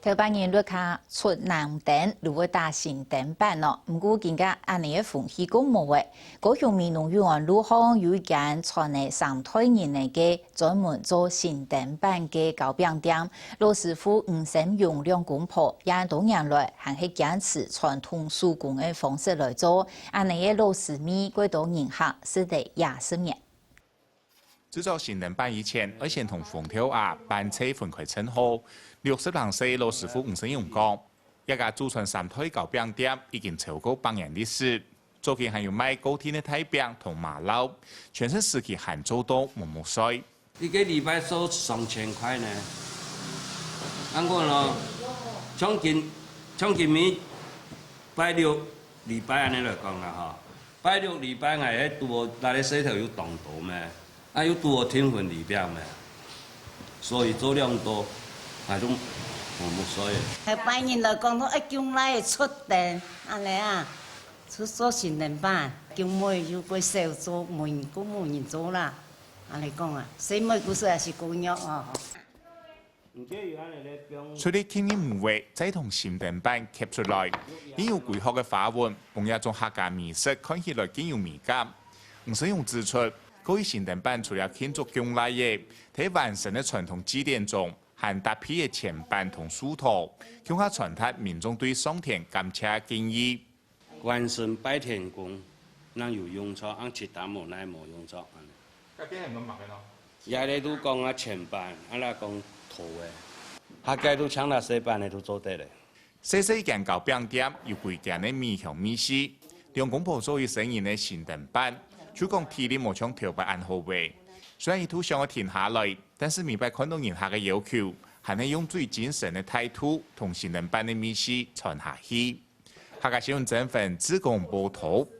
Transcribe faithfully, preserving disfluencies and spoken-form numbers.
頭擺人屋下出男丁，就會打新丁粄哦。毋過今下恁呢个風氣過無咧。高雄美濃永安路項有一間賺了三代人了个專門做新丁粄个糕餅店，老師傅吳生勇兩公婆，也多年來還係堅持傳統手工个方式來做。恁呢个老師味，幾多人客食了幾十年。 製作新丁粄以前，愛先同紅豆芽、粄菜分開蒸好。六十零歲老師傅吳生勇講，這家祖傳三代糕餅店已經超過百年歷史，早期還有賣糕點个大餅同麻粩，全盛時期還做到濛濛水。一個禮拜收上千塊呢。恁講咯，像今，像今晡日拜六禮拜恁呢來講啊吼， 拜六禮拜𠊎係堵好，𠊎个事頭有當多咩，啊又堵好訂婚禮餅咩，所以做兩道，𠊎都無無所以。係拜人來講，都愛供倈仔出丁，恁呢啊，出做新丁粄，供妹又過少做，無人，過無人做啦。恁呢講啊，細妹故事也係過弱啊。 除了定義無味，再同新丁粄刻出來，因有歸殼个花紋，分這種客家美食看起來更有美感。吳生勇指出，過去新丁粄除了慶祝供倈仔，在完成个傳統祭典中，還搭配个錢粄同樹桃，共下傳達民眾對上天感謝个敬意。 關聖拜天公，正有用著，恁其他無，哪會無用著恁呢。該邊還有麼个呢？這裡都講啊，錢粄，啊啦講桃仔，客家都搶啦細粄个都做得咧。細細一間糕餅店，有幾間个米香味緒，兩公婆做一生人个新丁粄，就講體力無像頭擺恁好咧。雖然一度想愛停下來，但是每擺看到人客个要求，還係用最精神个態度，同新丁粄个味緒傳下去。 客家新聞曾文志工報導。